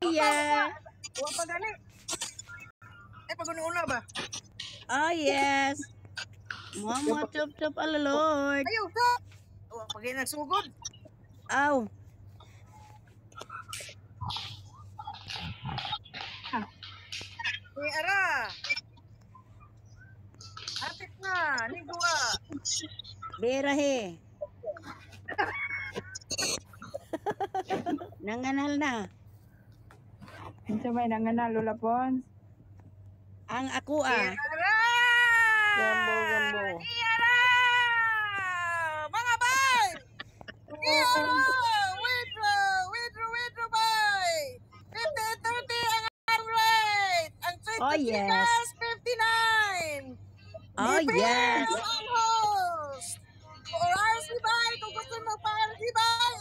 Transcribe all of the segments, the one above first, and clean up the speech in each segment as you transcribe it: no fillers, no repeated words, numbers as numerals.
Yeah. Wa pa gani. Ay, pag una ba? Oh, yes. Mama, chup chup alalord. Ayaw, sa! Wa pa gani nagsugod. Aw. Ni ara. Apit na, ni duwa. Berahe. Nanganal na. Unsa may nanganal, Lola Pons? Ang ako ah. Ni ara! Gambo, gambo. Ni ara! Mga bay! Ni ara! Withdraw! Withdraw, withdraw, bay! 50-30 ang atong rate! Ang 20 Oh, yes. Gcash, 59! Oh, yes. Ang host! For RC bay, kung gusto mo pa RC bay,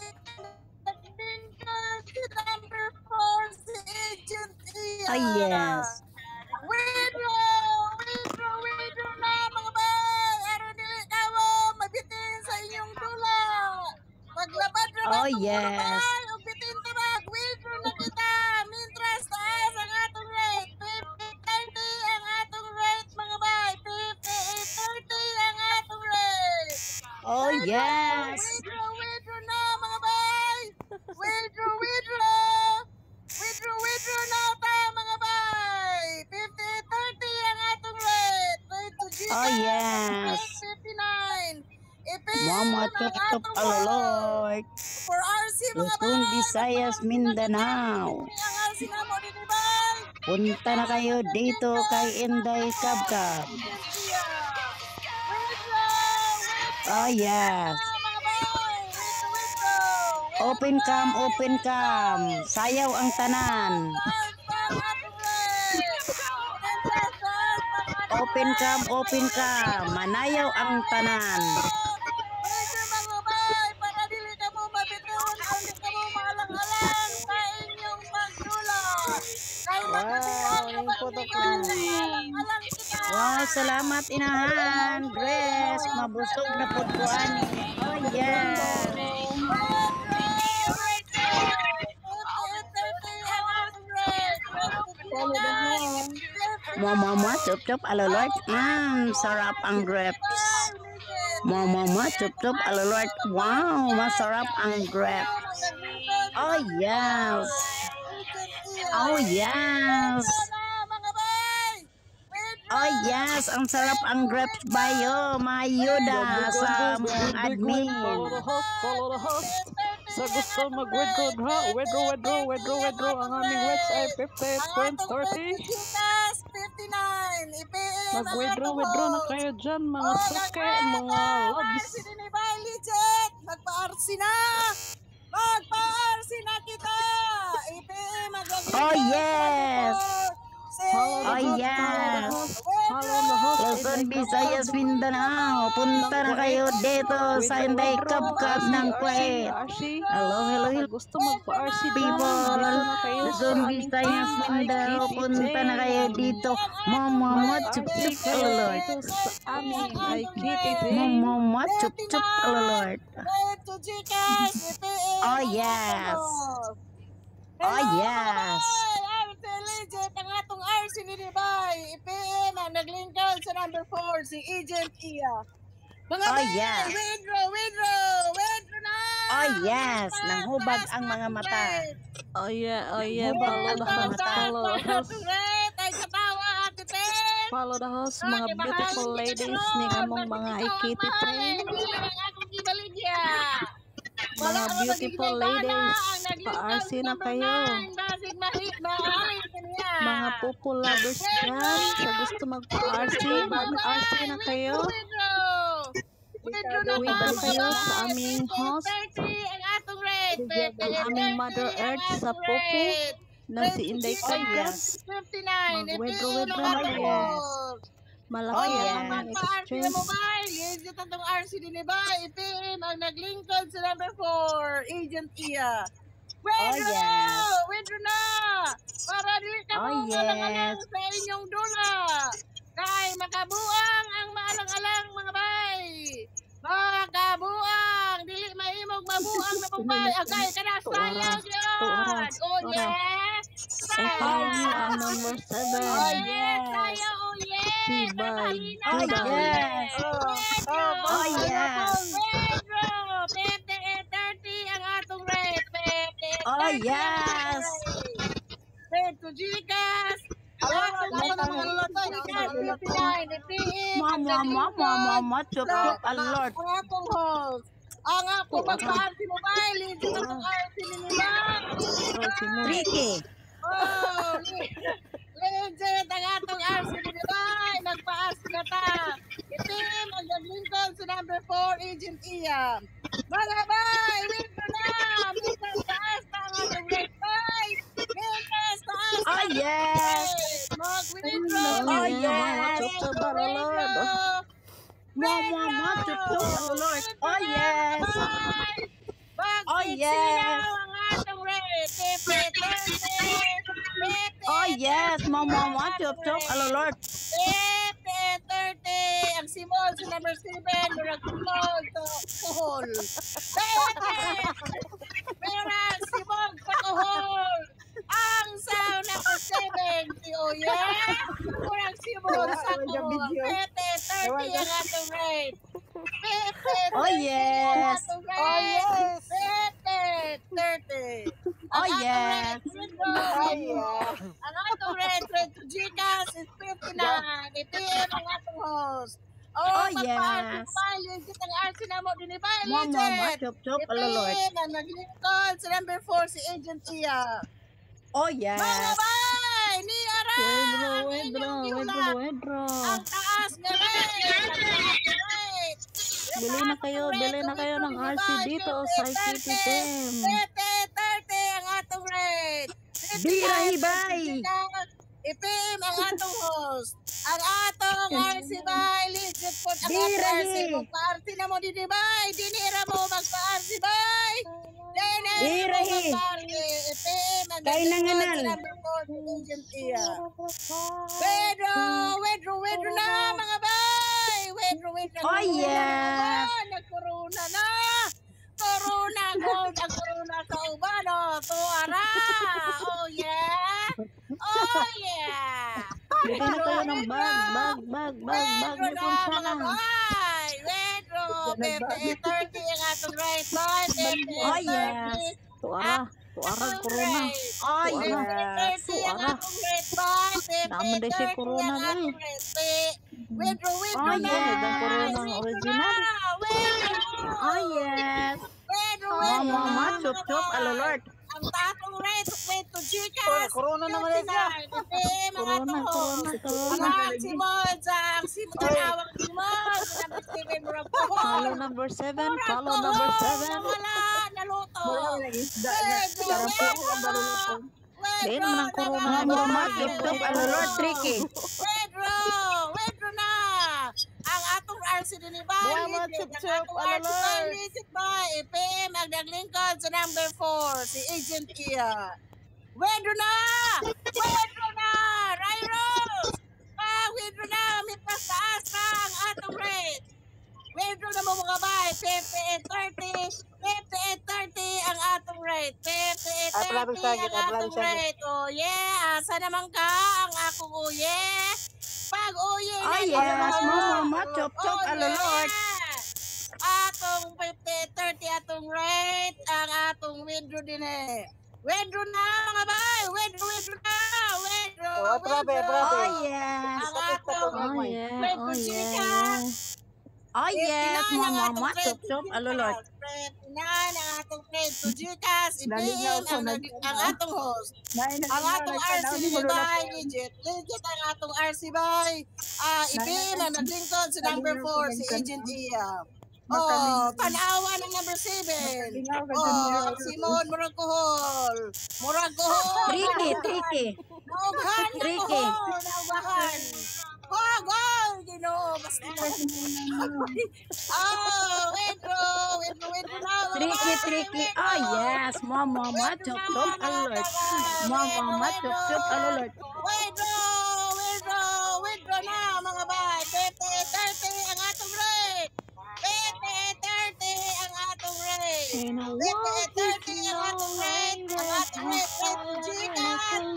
si number 4, si Agent Ian. Oh, yes. Withdraw! Withdraw! Withdraw na mga bay! Aron dili kamo mabitin sa inyong dula! Maglabad ra ba Oh, itong mga yes. bay? Ug bitin ta ba? Withdraw na kita! Mintras taas ang atong rate! 50-30 ang atong rate mga bay! 58-30 ang atong rate! Oh, yes. Withdraw, withdraw na mga bay! Withdraw, withdraw! Withdraw, withdraw na ta mga bay! 50-30 ang atong rate! Rate to Gcash, Oh, yes. 59! I-PM Mama, ang chup chup atong alalord. For RC mga Luzon, bay! Visayas, Mindanao. Ang RC na mo dito bay! Punta na kayo dito kay Inday Kabkab. Oh, yes. Mga bay! Withdraw, withdraw! Open cam, open cam. Sayaw ang tanan. Open cam, open cam. Manayaw ang tanan. Medyo mga bay, para dili ka mo mabituon, hindi ka mo maalang-alang sa inyong pagdula. Kay Wow, magkabilang yung putok alang kita. Wow, salamat inahan. Grace, mabusog na pud ko ani. Oh, yes. Mama, mama, chup chup alolort. Sarap ang grapes. Mama, mama, chup chup alolort. Wow, masarap ang grapes. Oh, yes. Oh, yes. Oh, yes. Ang sarap ang grapes bayo. Mayuda sa mong admin. Follow the host, follow the host. Sa gusto mag-withdraw, ha? Withdraw, withdraw, withdraw, withdraw. Ang aming rates ay 58.30. 59. I-PM ang Mag-withdraw, atong withdraw na host. kayo dyan, mga suke, mga loves. Si Dinibay, legit! Magpa-RC na! Magpa-RC na kita! I-PM ang Oh, yes. Follow the Oh, host, follow the yes. host. Follow the host. Luzon, Inday Visayas, Kabkab. Mindanao. Punta na kayo dito sa Inday Kabkab ng RC, Kuwait. RC. Hello, hello, Sa hello. gusto magpa-RC dyan, People, dito na kayo sa Luzon, aming Visayas, team ay Mindanao, Kitty punta na kayo Team. dito. Mama, mama, chup Mag-RC chup, kayo alolord. dito sa aming ay Kitty Team. Mama, mama, chup chup, alolord. Red to Gcash, I-PM Oh, ang atong yes. host. Oh, Hello, mga yes. bay! RC legit ang atong RC ni Dibay. I-PM ang naglingkod sa number 4, si Agent Iya. Mga Oh, bay, yes. withdraw, withdraw, withdraw na! Oh, yes. Taas, Nanghubag taas ang mga ang mata. rate. Oh yeah, Nanghubag follow ang the mga host, mata. follow the host. Rate ay katawa, Ate Pen. Follow the host, mga Ay, beautiful mahal ladies kita ni karon. among mga Bakit ikaw ang Kitty mahal? Team. Hindi lang ang akong gibaligya. Wala Mga ka beautiful magiging bana, ladies, ang naglingkod pa-RC sa na number kayo. 9, basig mahalin ka niya. Mga pupo lovers dyan, sa gusto magpa-RC, mag-RC na kayo. Withdraw! Withdraw na Withdraw ta, mga kayo sa bay. aming host, 58.30 ang atong rate. ang aming Mother 58.30 ang Earth sa atong Popo rate. na Rate si to Inday Oh, Gcash, Kabkab. yes. 59. Mag-withdraw, I-PM withdraw ang na atong kayo. host. Malaki Oh, ang yes. aming Magpa-RC na exchange. mo ba? Legit atong RC din ba? I-PM ang naglingkod sa number 4, Agent Iya. Oh, Withdraw! yes. Withdraw na! Para dili ka Oh, mo alang-alang yes. sa inyong dula. Kay makabuang ang maalang-alang mga bay. Makabuang! Dili mahimog mabuang na mong bay. Agay ka na Tuara, sayaw tuara, yun! Oh tuara. yes! I-follow niyo ang number 7. Oh, yes. Tayo, oh yes! Tibay. Oh, Tibay. yes. Oh, Oh, yes. Pedro! 58.30 ang atong rate. 58.30 Oh, yes. Pedro Gcash. Ang atong rate, Gcash, 59. Mwa, mwa, mwa, mwa, mwa, mwa, chup, chup, alert. Ang atong host. Ang ako magpa-RC mobile. Legit atong RC ni nila. Tricky. Oh, legit ang atong RC ni nila. Nagpa-RC na ta. Itim ang naglingkod sa number 4, Agent Iya. Mga bay, winter na! Minsan taas na ang atong rate, bay! Minsan taas Oh, yes. Mag-withdraw! Oh, yes. Chup, chup, alert. Mwa, mwa, mwa, chup, chup, alert. Oh, yes. Oh, Oh, yes. Ang atong rate, 50, 30, Oh, yes. Mwa, mwa, mwa, chup, chup, alert. 50, 30. Ang simol sa number 7, murag simol to kuhol. 30. Murag simol sa kuhol. Ang sa number 7, si Oye. Murag simol sa kuhol. 50, 30 ang atong rate. 50, Oh, yes. ang atong rate. Oh, yes. 50, 30. Oh, yes. Oh, yeah. Ang atong rate rate to Gcash is 59. IPM ang atong host. Oh, Oh, yes. Legit ang RC na mo din ba? Mwa, mwa, mwa, Legit. chup, chup, alert. IPM ang naglingkod sa number 4 si Agent Iya. Oh, Mga yes. bay, ni Ara! Withdraw, Ang withdraw, inyong withdraw, gihulat. withdraw. Ang taas nga rate. Ang taas nga rate. Bili na kayo ng RC dito sa IKT Team. 30, 30 ang atong rate. Bira, hibay. IPM ang atong host. Ang atong RC bay, legit po ang atong Bira, RC. hi. Magpa-RC na mo dinhi bay. Dinira mo magpa-RC bay. Dinira Bira, mo hi. magpa-RC. IPM ang Kay nanganal. sa number 4 si Agent Iya. Pedro, Pedro, Pedro na mga bay. Pedro, Pedro. Oh, yes. Nagkorona na. Corona gold ang corona sa ubano. Tuara. Oh yeah. Oh yeah. Bili na kayo ng bag, bag, bag, bag, bag Pedro ni na mga Ponsana. bay. Pedro, 58, 30 ang atong right bay. 58, Oh, yes. 30. Tuara, tuara ang corona. Oh, yes. 30 ang atong rate bay. 58, Naman day si 30 corona ang day. atong rate. Withdraw, withdraw Oh, na. yes. Ang corona ang Withdraw original. na. Withdraw. Oh, yes. Withdraw, Mwa, withdraw mwa, mwa, na, chup, mga chup, bay. alert. Ang tatong rate, wait to Gcash. Corona naman na siya. 59, mga Corona, atong corona, host. corona. Ang simol, ang simol, tanawang simol. Number 7, murag Follow kuhol. number 7, Murag follow number kuhol. 7. Wala, naluto. Wala lang isda na. Pedro, Sarap po ang Pedro. balulutong. Diin man ang corona. Mwa, mwa, mwa, chup, chup, alert. Tricky. Pedro! Pedro na! Ang atong RC din ba? Buwa mo, Legit. chup, Ang chup, atong RC ba? alert. Legit ba? IPM ang naglingkod sa number 4, si Agent Iya. Pedro na! Pedro na! Rairos! Pa, Pedro na! May taas na ang atong rate. Pedro na mo mga bay. 58.30. 58.30 ang atong rate. 58.30 ang atong rate. Oh yeah. Asa naman ka ang akong oh yeah. Pag oh yeah. Oh, yes. Mwa, mwa, mwa, chup, chup, Oh, alert. yeah. Atong 58.30 atong rate. Ang atong withdraw din eh. Withdraw na mga bay. Withdraw, withdraw na. Withdraw, Oh, grabe, withdraw. grabe. Oh, yes. Ang atong Oh yeah, withdraw oh yeah, Gcash. yeah. Oh, yes. Mwa, mwa, mwa, chup, chup, alert. 29 ang atong trade to Gcash, Nalingaw IPM ko, ang, ang atong host. Nay, Ang atong RC ni Bay, legit. Legit ang atong RC Bay. Ah, IPM ang naglingkod sa number 4, si Agent Iya. Oh, tanawa ng number 7. Oh, ang Simon, murag kuhol. Murag kuhol. Tricky, tricky. Naughan na Tricky. kuhol. Naugahan. Oh, go! Ginoo, basta. Oh, withdraw, withdraw, withdraw na. Mga Tricky, bay, tricky. Oh, withdraw. yes. Mwa, mwa, mwa, chup, chup, alert. Mwa, mwa, mwa, chup, chup, alert. Withdraw, withdraw, withdraw na mga bay. 50, 30 ang atong rate. 50, 30 ang atong rate. And I 50, want 30 ang atong rate. Ang atong rate, rate to Gcash. Ang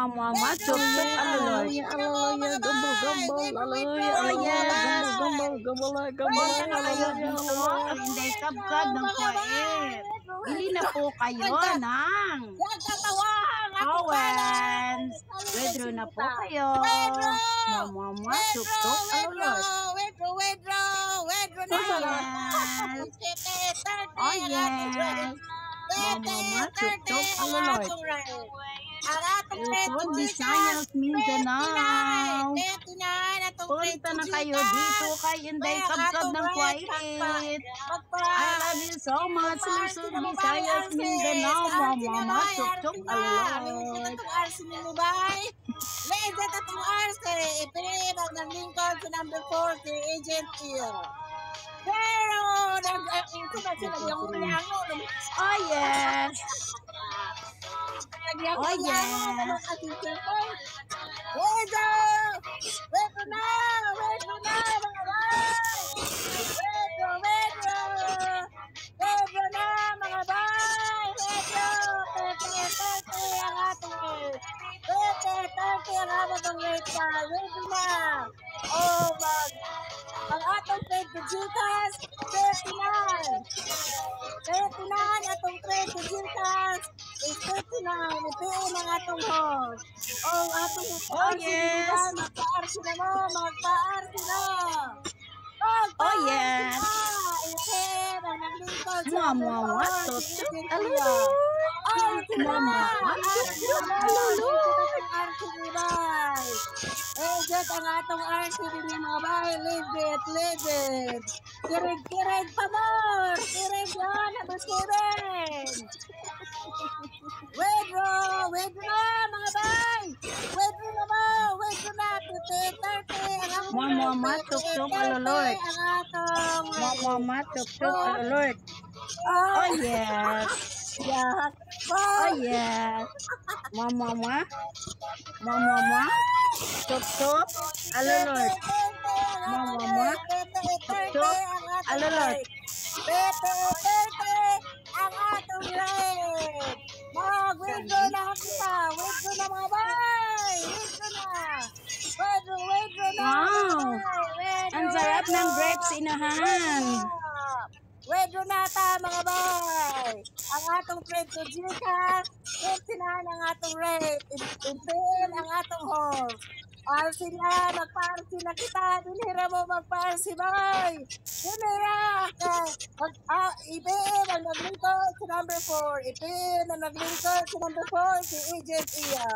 Mwah, mwah, mwah, chup, chup, alulord. Hallelujah, hallelujah, gumbo, gumbo, hallelujah, Oh, hallelujah, yes. gumbo, gumbo, gumbo, gumbo, Punta na kayo hallelujah, dito hallelujah. kay Inday Kabkab ng Kuwait. Bili na po kayo ng Owens. Withdraw na po kayo. Mwah, mwah, mwah, chup, chup, alulord. Withdraw, withdraw, withdraw na. Oh, yes. Oh, yes. Mwah, mwah, mwah, chup, chup, alulord. Luzon, Visayas, Mindanao. Punta na kayo dito kay Inday Kabkab ng Kuwait. I love you so much, Luzon, Visayas, Mindanao. Mwah, mwah, mwah, chup, chup, alulord. Legit atong RC, i-PM ang naglingkod sa number 4, si Agent Iyo. Pero, nag, ito na sila, yung umiango, Oh, yes. Oh, yes. Wait! Wait na! Wait na, mga bay! Wait, wait! Wait na, mga bay! Wait! Pepe, pepe, ang atong rate. Pepe, pepe, ang atong rate ka. Wait na! Oh, mag... Ang atong trade to Gcash, 39. 39 atong trade to Gcash is 39. I-PM ang atong host. Oh, atong Oh, yes. Magpa-RC na mo, magpa-RC na. Oh, yes. I-PM ang naglingkod sa Mwah, mwah, mwah, number chup, 4, si chup, Agent alulord. Iya. RC na! Mwah, mwah, mwah, chup, chup, alulord. RC bay. Agent ang atong RC din yung mga bay. Legit, legit. Kirig, kirig pa more. Kirig yan, number 7. Withdraw! Withdraw, mga bay! Withdraw na mo! Withdraw na! 50, 30 ang atong Mwah, mwah, mwah, chup, chup, alulord. Ang atong Mwah, mwah, mwah, chup, chup, alulord. Oh, yes. Yeah. Oh, yes. Mwah, mwah, mwah. Mwah, mwah, mwah. Chup, chup, alulord. Mwah, mwah, mwah. Chup, chup, alulord. Pepe, pepe, ang atong rate. Mag-withdraw na kita. Withdraw na, mga bay. Withdraw na. Withdraw, withdraw na, mga Wow. bay. Withdraw, Ang sarap ng withdraw. grapes inahan. Withdraw na ta, mga bay. Ang atong trade to Gcash, 59 ang atong rate. I-PM ang atong host. RC na, magpa-RC na kita. Dinhira mo magpa-RC, bay. Dinhira. Kay, mag, i-PM ang naglingkod sa number 4. I-PM ang naglingkod sa number 4, si Agent Iya.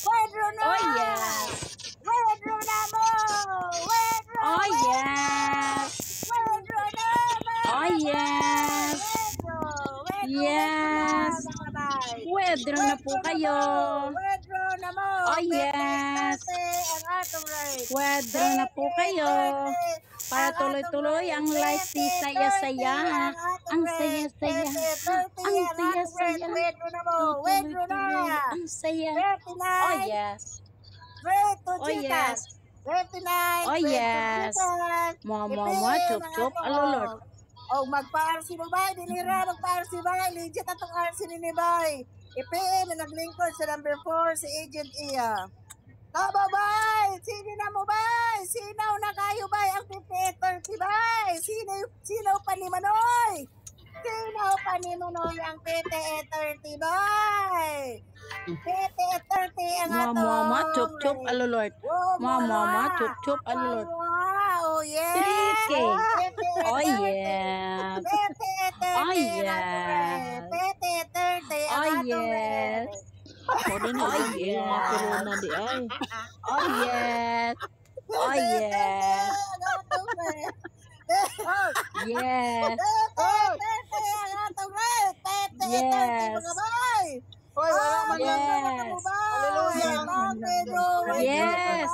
Withdraw na! Oh, yes. Withdraw na mo! Withdraw! Oh, yes. Withdraw na, mga Oh, yes. Withdraw! Withdraw, Yes. withdraw na, mga bay. Withdraw na po kayo. Withdraw na mo. Oh, yes. 50, ang atong rate. Withdraw na po kayo. Para tuloy-tuloy ang life si saya-saya. Ang saya-saya. Ang saya-saya. Withdraw na mo. Withdraw na. Tuloy-tuloy ang saya. Oh, 39. yes. Trade to Oh, yes. Gcash. 39. Oh, Trade to yes. Gcash. Mwah, mwah, mwah, I-PM chup, ang chup, atong alulord. host. Oh, magpa-RC mo ba? Dinira, magpa-RC ba? Legit atong RC ni bay. I-PM na naglingkod sa number 4, si Agent Iya. Tama bay! Sino na mo bay? Sinaw na kayo bay? Ang 5830 bay! Sino, sinaw pa ni Manoy? Sinaw pa ni Manoy ang 5830 bay! 5830 ang Mwah, mwah, mwah, atong chup, chup, rate. alulord. Oh, Mwah, mwah, mwah, mwah. chup, chup, alulord. Wow, yes! 3K. Oh, yes. Oh, yes. Oh, yes. Pwede na Oh, lang yung mga yes. corona di ay. Oh, yes. Oh, yes. Yes. Yes. Hoy, wala man lang. Yes. Hallelujah. Yes.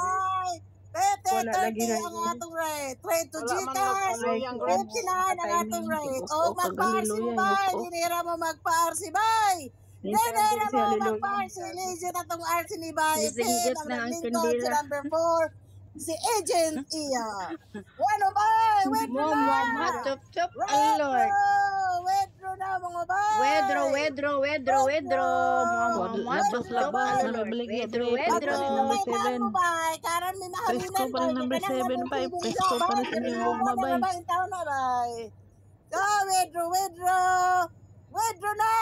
Pete, Wala lagi 30 na ang atong rate. Trade to Wala man Gcash. mag-aloy ang grapes. 59 ang atong rate. O Oh, magpa-RC pag-hallelujah, bay. oh. Dinira mo magpa-RC bay. Minsan Dinira din si mo Hallelujah. magpa-RC. Legit atong RC ni bay. Nisinggit PM ang na ang naglingkod sa kandila. number 4. Si Agent Iya. Ano bay? Wait Mwah, mwah, mwah, na. chup, chup, alulord. Withdraw! Withdraw na mga bay. Withdraw, withdraw, withdraw, withdraw. Mua, mua, mua, Labas, chup, chup, labas. alulort. Namibaligya Withdraw, diri. withdraw. Palit number 7. Bay, karon may Presko mahalinan pa rin bay. number Kaya 7 bay. Presko pa rin sa inyong gugma bay. Bay, taon na bay. So, withdraw, withdraw. Withdraw na!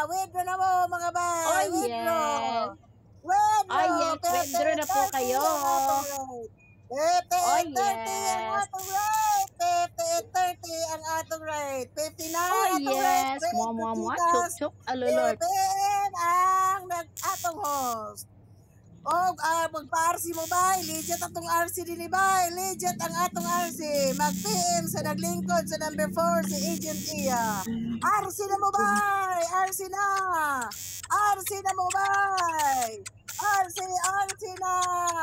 Withdraw na mo mga bay. Oh, Withdraw. yes. Withdraw. Oh, yes. Withdraw na po kayo. Oh, 58.30 ang yes. atong rate. 58.30 ang atong rate. 59 Oh, atong rate. yes. Mua, mua, mua, chup, chup, alulort. PPM ang nag-atong host. O, magpa-RC mo ba? Legit atong RC din ba? Legit ang atong RC. Mag-PM sa naglingkod sa number 4 si Agent Iya. RC na mo ba? RC na! RC na mo ba? RC, RC na!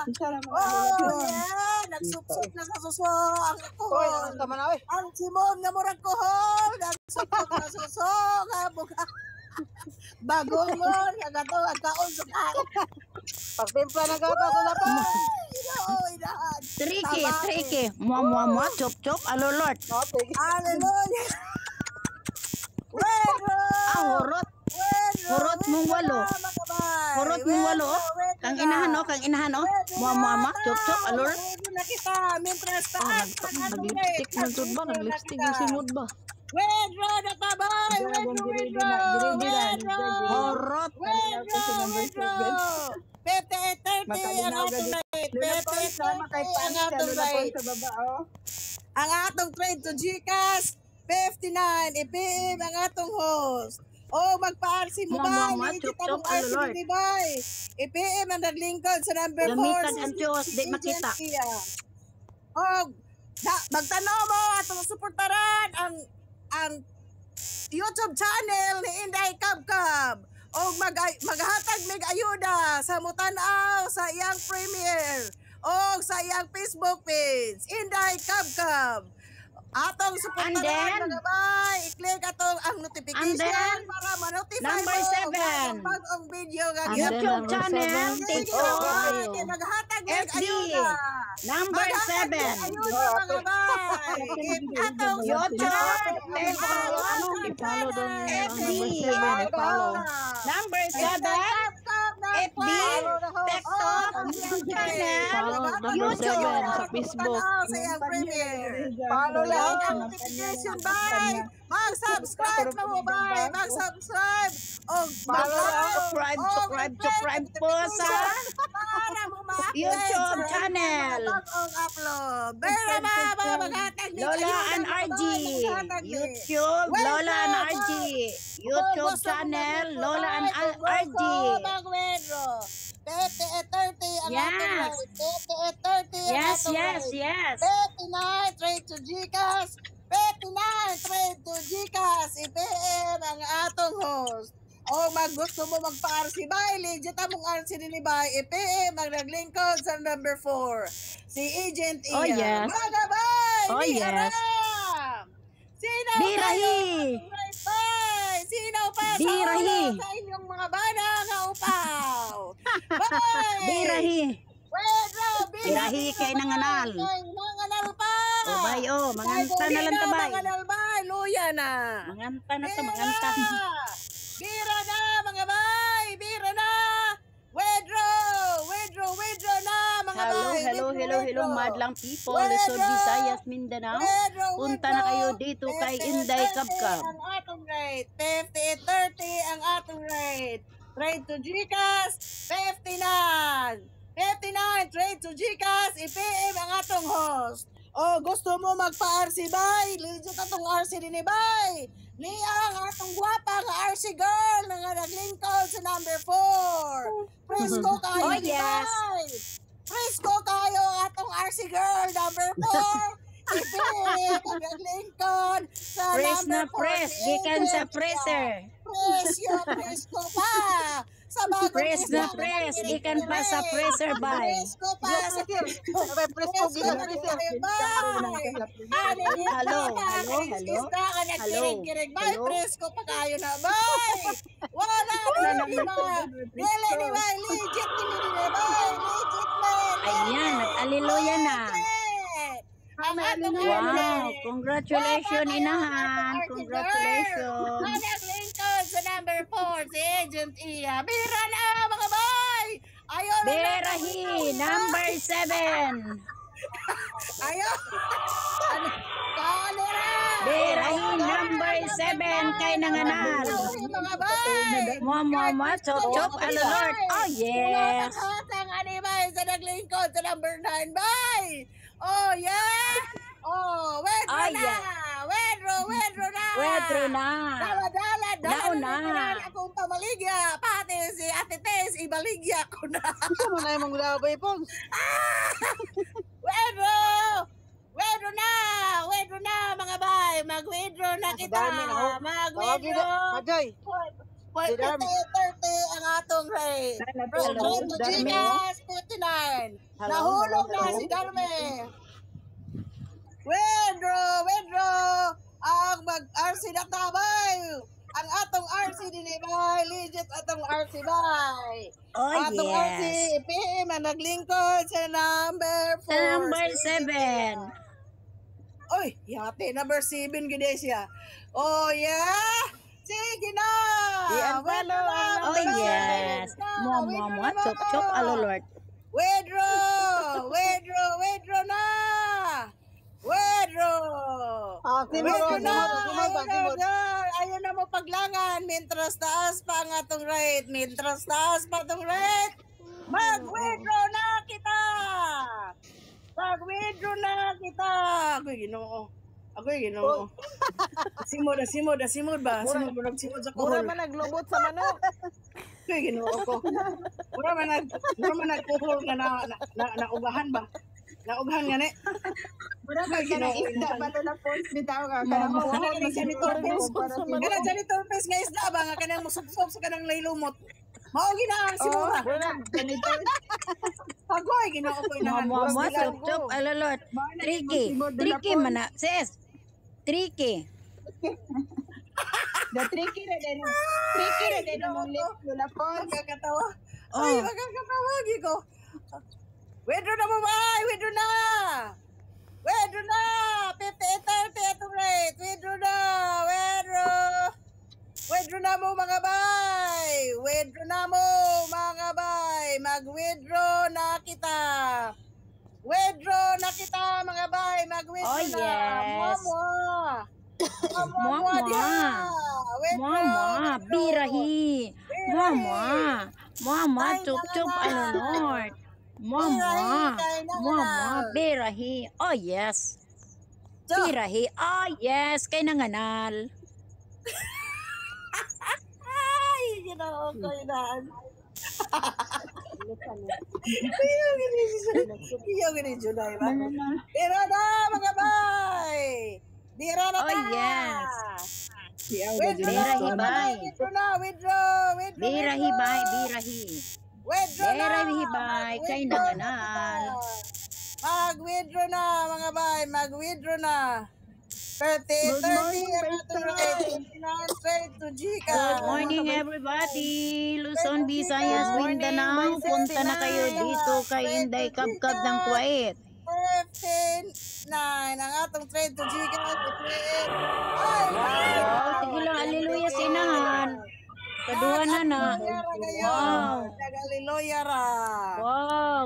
Unsa ra mga Oh, lulapon? yeah! Nagsupsup na sa suso ang Oy, kuhol. tama na oy. Ang simon nga murag kuhol, nagsupsup na suso nga buka. Bagong mo, nga gato ang kaon sa kaon. Pagtimpla ng gatas wala pa. Ginoo, inahan. Tricky, Tama. tricky. Mua, mua, mua, chup, chup, alulort. Hallelujah. Wedro! Ah, hurot. Wedro! Hurot mong walo. Hurot mong walo, oh. Kang inahan, oh. Kang inahan, oh. Mua, mua, mua, chup, chup, alulort. Wedro na kita, mientras Oh, taas ang atong nag-lipstick rate. na jud ba? Nag-lipstick yung si Mood ba? Wedro na pa, boy! Grabe, Wedro, giredi wedro! na, giredi na, Wedro! Hurot. Wedro, Kalinaw ko sa number wedro! 7. 58.30 ang Makalinaw atong gani. rate. Lulapon sama kay 58.30 ang Pancha, atong lulapon rate. sa baba oh. Ang atong trade to GCash, 59. IPM ang atong host. O, magpa-RC mo Mua, ba? mua, mua, Legit chup, ang chup, RC alulort. ni bay. IPM ang naglingkod sa number 4. Gamitan ang Diyos, di makita. O, na, magtanaw mo atong suportaran ang YouTube channel ni Inday Kabkab o maghatag mig ayuda sa mutan-aw sa iyang premiere o sa iyang Facebook page Inday Kabkab. Atong suportaran And then, mga bay, i-click atong ang notification And then, para ma-notify number mo og 7. bagong video nga And then YouTube number channel, 7, Sige, TikTok, bay, maghatag mig FB. ayuda. Number Maghatag mig 7. ayuda mga bay. Atong YouTube, suportaran TikTok, I-follow daw niyo ang FB. number 7. I-follow. Number 7, FB, TikTok, channel, Follow number YouTube. 7 sa Facebook. Sa iyang premiere. Follow lang. Click ang notification bay. Mag-subscribe na mo bay. Mag-subscribe. O Subscribe, subscribe, subscribe po sa para mo ma-update YouTube sa channel. bagong upload. Pero mga mga maghatag ni Lola ayuda, and mga RG. bay, maghatag ni. YouTube, Lola and RG. YouTube channel, Lola and RG. Mag-withdraw. 58.30 ang atong Yes. rate. 58.30 ang Yes, atong yes, rate. yes. 59 trade to GCash. 59 trade to GCash. IPM ang atong host. O maggusto mo magpa-RC bay, legit among RC ni bay. IPM ang naglingkod sa number 4. Si Agent Ian. Oh, yes. Mga bay, Oh, di yes. aram! Sino Birahi! kayo? Bay! Sino pa sa Birahi! ulo sa inyong mga bana nga upaw? Bay! Birahi! Withdraw! Birahi kay nanganal. Kay nanganal pa! O bay o, manganta na lang tabay. Manganal bay, luya na. Manganta na to, manganta. Bira na mga bay, bira na. Withdraw, withdraw, withdraw na mga Hello, bay. hello, Withdraw, hello, hello, withdraw. madlang people, Withdraw. Luzon, Visayas, Mindanao. Withdraw, Punta na withdraw. kayo dito kay Inday 58.30 Kabkab. ang atong rate. 58.30 ang atong rate. Trade to GCash, 59. 59, trade to GCash, IPM ang atong host. O gusto mo magpa-RC bay? Legit atong RC din bay. Niya ang atong gwapa nga RC girl na nga naglingkod sa number 4. Presko kayo Oh, ni yes. bay. Presko kayo ang atong RC girl number 4. IPM ang naglingkod sa Press na number 4. press, Si gikan sa Angel. presser. Presyo, presko pa. Sa bagong Press na isla, press, gikan pa sa presser bay. Presko pa sa Sabay presko gikan freezer. Hello, hello, hello. Hello, Bay, hello. presko pa kayo na, bay. Wala na, di ba? Dili, di ba? Legit, dili, di ba? Bay, legit, man. Ayan, nag-aliluya na. Ang atong Wow, congratulations, inahan. Congratulations. Ang naglingkod sa number 4, si Agent Iya. Bira na, mga bay! Ayaw na. Berahi, number 7. Ayaw! Ano? Kolera! Berahi, number 7 kay nanganal. Mga bay! Mua, mua, mua, chop, chop, alolort. Oh, yes. Ang anibay sa naglingkod sa number 9, bay! Oh, yeah! Oh, wedro Oh, na! yeah. Wedro, wedro na! Wedro na. Dala, dala, dala, Nauna. na akong pamaligya. Pati si Ate Tess, ibaligya ko na. Unsa man ay mong labay, Pons? Wedro! Wedro na! Wedro na, mga bay! Mag-wedro na kita! Dami na, oh. Tawagin Mag-wedro! na, Majoy. Si Darm. 58.30 ang atong rate. From Hello, 3 to Darme. Gcash, 59. Hello, Nahulog hello, na hello. si Darme. Wedro! Wedro! Ang mag-RC na tabay! Ang atong RC din eh, bay! Legit atong RC, bay! Oh, Atong RC, yes. PM ang naglingkod sa number 4. Sa number 7. Oy, yate, number 7 gid siya. Oh, yeah! Sige na! I-unfollow ang Oh, number yes. Mua, mua, mua, chop, chop, alolort. Withdraw! Withdraw! Withdraw na! Withdraw! Ah, simod, Withdraw na! simod, simod, Ayun simod. na, ayaw na mo paglangan. Mintras taas pa ang atong rate. Mintras taas pa atong rate. Mag-withdraw na kita! Mag-withdraw na kita! Agoy, Ginoo. Agoy, Ginoo. Simod, ah, simod, ah, simod ba? Simod, murag simod sa Mura kuhol. man naglobot sa manok. Agoy, Ginoo ko. Mura man nagkuhol nga na naugahan ba? Naugahan nga ni. Mura ka kanang isda ba na Pons bitaw ka kanang Mama, kuhol kanang janitor face. para Kanang janitor face nga isda ba nga kanang musubsob sa kanang laylumot. Mao gina ang simura. Mura janitor. Agoy, Ginoo ko Mua, inahan. mua, mua, chop, chop, alolort. Tricky. Tricky man na. Sis, tricky. The tricky ra din. Tricky ra din ang lip Lola Pons. Magkakatawa. Ay, Oh. magkakatawa ko. Withdraw na mo ba? Withdraw na! Withdraw na! 58.30 atong rate. Withdraw na! Withdraw! Withdraw na mo, mga bay! Withdraw na mo, mga bay! Mag-withdraw na kita! Withdraw na kita, mga bay! Mag-withdraw Oh, na! yes. Mua, mua! Mua, Mua, mua, diha! mua. Mua, Withdraw! mua, Withdraw! birahi. Mua, mua. Mua, mua, Ay, chup, chup, nangangal. alolort. Mua, mua. Birahi kay Mua, mua, nangangal. birahi. Oh, yes. So, Birahi. Oh, yes. Kay nanganal. ay, Ginoo ko inaan. Iyaw gini Iyaw gini Junay ba? Bira na, mga bay! Bira na Oh, ta! yes. Withdraw na, Birahi, mga bay. bay! Withdraw na, withdraw, withdraw, Birahi, withdraw! bay, birahi. Withdraw na! Birahi, bay. Kay Mag-withdraw na nanganal. kita. Mag-withdraw na, mga bay! Mag-withdraw na! 30, Good 30, morning, ang atong rate. 29, straight to Good Gcash. morning, everybody. Luzon, Visayas, Mindanao. Punta na kayo dito kay Inday Kabkab ng Kuwait. 15, 9. Ang atong trade to Gcash. 58. Ay, ay! Oh, sige lang, alleluia sinahan. Kaduha na na. Wow. Nag-alleluia ra. Wow.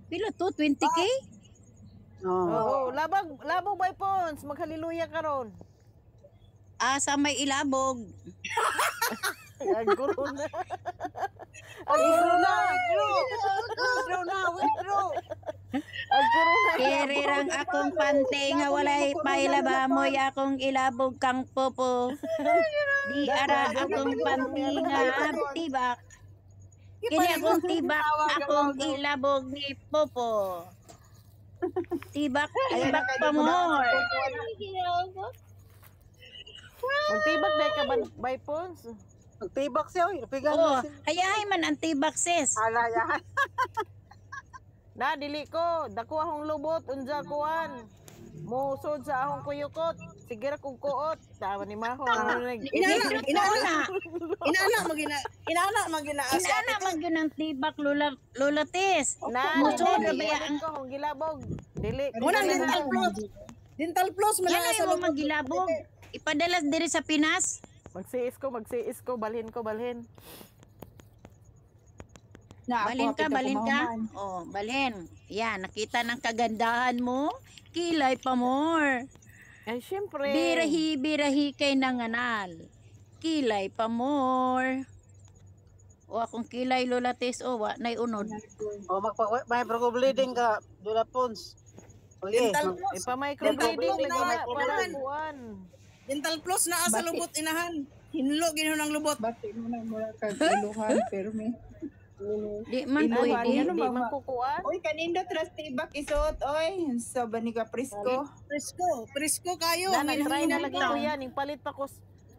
Pila to? 20K? Oo, labag labog bay Pons, maghaleluya karon. Ah, sa may ilabog. Ang corona. Ang corona. Withdraw na, withdraw. Ang corona. Kirirang akong pante nga walay pailaba mo'y akong ilabog kang popo. Di ara akong panty nga tibak. Kini akong tibak, akong ilabog ni Popo. Tibak, tibak pa more. Magtibak dai ka ba bay Pons? Magtibak siya, oy. Napigan Oh, na siya. hayahay man ang tibak, sis. Alayahan. Na dili ko, dako akong lubot unja kuan. Musod sa akong kuyukot. Sige ra kog kuot. Tawa ni Maho. Inana, Nindot inana, na. inana magina, inana magina. Inana man gyud ang tibak, Lola, Lola Tis. Na, Musod dili, ra ba dili ang ko akong gilabog. Dili. Munang dental floss. Dental floss man Yan na ay sa mo lubot. magilabog. Ipadala diri sa Pinas. Magsiis ko, magsiis ko, balhin ko, balhin. Na, ako Balhin ka, hapit ako balhin ka. mahuman. Oh, balhin. Yan, nakita ng kagandahan mo. Kilay pa more. Ay, syempre. Birahi, birahi kay nanganal. Kilay pa more. O akong kilay Lola Tes, o wa nay unod. O magpa may bleeding ka, Lola Pons. Okay. Dental floss. Ipa-microblading Dental lagi na floss para na. kuan. Dental floss na sa Bati. lubot inahan. Hinlo ginoo ng lubot. Bati mo na mura kag iluhan pero may. Di man Ina, pwede. ano Di ba, man ma- kukuan. Oy, kanindot ras tibak isuot oy. Sa ba ni ka presko? Presko, presko kayo. Na Ang nag-try na inahan lagi ko yan, ning palit pa ko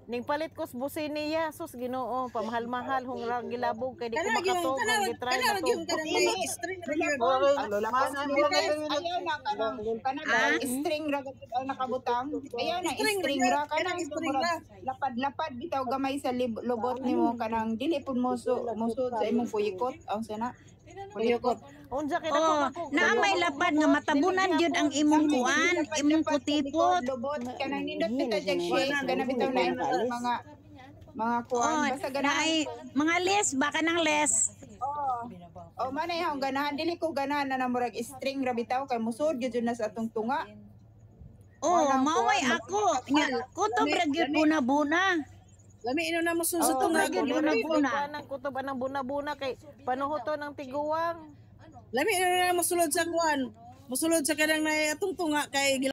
ning palit ko sa businiya, sus Ginoo, pamahal-mahal hong rang gilabog kay di ko Kana gyud makatog kana kung gitry kana na to. gyud kanang may string ra gyud. Lola Pons, ayaw na kanang kanang Ah? string ra gud ang nakabutang. Ayaw na String string ra ra gyud, kanang kanang string ra. Lapad-lapad bitaw gamay sa lubot nimo kanang dili pud mo musuod sa imong kuyikot. Ang sana. Kuyikot. Unsa kay Oh, dako ko. naa may lapad nga matabunan gyud ang imong kuan, imong Lapad-lapad sa kutipot. likod, lubot kanang nindot bitaw jag shape kanang bitaw na imong mga kuan Oh, basta ganahan. naay mga les, baka nang les. Oo. Oh, man ay akong ganahan dili ko ganahan na murag string ra bitaw kay musuod gyud na sa atong tunga. Oh, Walang mao'y kuwan. ako. Nya, kutob ra gyud buna-buna. Lami ino na mo sa Oo, tunga. lagi buna-buna. Nang kutob anang buna-buna kay panuhuto ng tiguang. Lami ino na mo sulod sa kuan. Mosulod sa kanang na atong tunga kay.